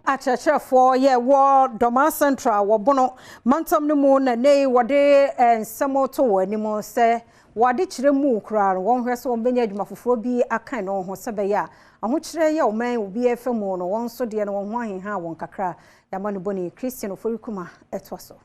Akyerɛkyerɛfoɔ yɛ wɔ Dormaa Central wɔ Bono mantam no mu na nei wɔde nsɛm to wɔ anim sɛ wɔade kyerɛ mu koraa no, wɔnhwɛ sɛ wɔbɛnya adwuma foforɔ bi aka no ho sɛ bɛyɛ a ahokyerɛ yɛ ɔman obi ɛfɛ mu no, wɔn nso deɛ no wɔn ho aheha wɔn kakra. Yɛama no bɔne Christian Oforikuma ɛtoa so.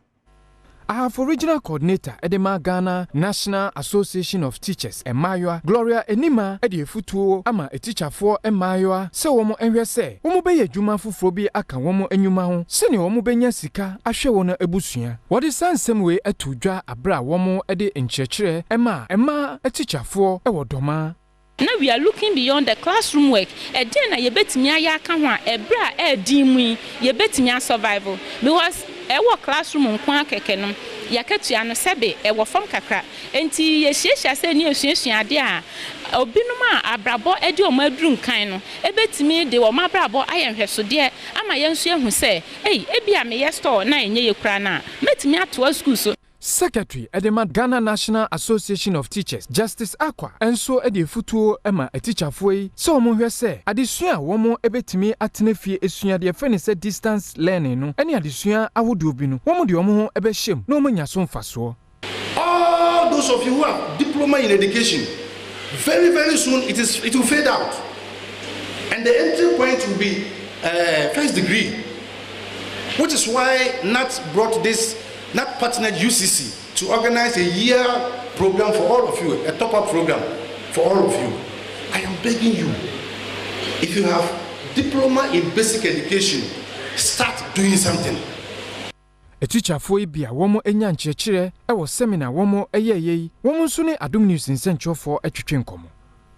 Ahafo Regional Coordinator de ma Ghana National Association of Teachers mmaayewa, Gloria Enima, de afutuo ama atikyafoɔ mmaayewa sɛ wɔn nhwɛ sɛ wɔn bɛyɛ adwuma foforɔ bi aka wɔn nnwuma ho sɛnea wɔn bɛnya sika ahwɛ wɔn abusua. Wɔde saa nsɛm wei ato dwa abere a wɔn de nkyerɛkyerɛ ma mmaa atikyafoɔ wɔ Dɔmaa. Na we are looking beyond the classroom work. Ɛdeɛn na yɛbɛtumi ayɛ aka ho a ɛberɛ a ɛɛdin mu yi yɛbɛtumi asurvive? Because ɛwɔ classroom nko akɛkɛ no, yɛakatua no sɛbe ɛwɔ fam kakra, nti yɛhyiahyia sɛ ne yɛsuasua adeɛ a obinom a abrabɔ de wɔn aduru nkan no ebɛtumi de wɔn abrabɔ ayɛ nhwɛsodeɛ ama yɛn nso ehu sɛ ei, ebi a meyɛ store na ɛnyɛ yɛ kura no a, mɛtumi atoa school so. Secretary de ma Ghana National Association of Teachers, Justice Akwa, nso de afutuo ma atikyafoɔ yi sɛ wɔn hwɛ sɛ adesua a wɔn bɛtumi atena fie esua deɛ fɛ ne sɛ distance learning no ne adesua ahodoɔ bi no, wɔn de wɔn ho bɛhyɛ mu na wɔn anya so mfasoɔ. All those of you who have diploma in education, very, very soon it will fade out. And the entry point will be first degree, which is why GNAT brought this, GNAT partnered UCC to organize a year program for all of you, a top-up program for all of you. I am begging you, if you have diploma in basic education, start doing something. Atikyafoɔ yi bi a wɔn anya nkyerɛkyerɛ wɔ seminar wɔn yɛɛyɛ yi, wɔn nso ne Adom News nsɛnkyerɛfoɔ atwitwe nkɔmmɔ.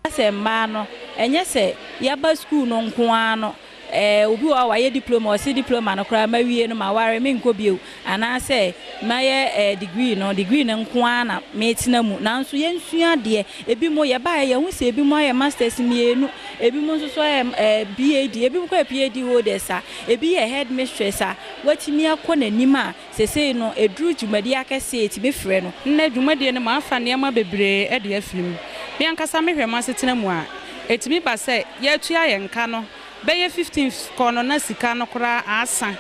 Sɛ mmaa no, ɛnyɛ sɛ yɛaba sukuu no nko ara no, obi wɔ hɔ a wayɛ diploma, ɔsi diploma no koraa mawie no, ma ware menkɔ bio, anaasɛ mayɛ degree no, degree no nko ara na metena mu. Nanso yɛnsua adeɛ. Ebi mo yɛbaeɛ, yɛho sɛ ebi mo ayɛ masters mmienu, ebi mo nso so ayɛ BAd, ebi mo kɔ yɛ PhD holders a ebi yɛ head mistress a watumi akɔ n'anim a sesei no eduru dwumadi akɛseɛ etumi frɛ no. Nnɛ dwumadie no, maafa nneɛma bebree de afiri mu. Me ankasa mehwɛ mo asetena mu a, ɛtumi ba sɛ yɛatua yɛn ka no bɛyɛ 15 kɔ no na sika no koraa asa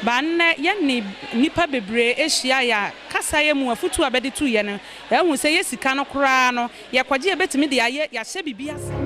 ba. Nnɛ yɛne nnipa bebree ahyia yɛ a kasa yɛ mu afotu a bɛde tu yɛ no, ɛhu sɛ yɛ sika no koraa no yɛkɔgye, yɛbɛtumi de ayɛ yɛahyɛ biribi ase.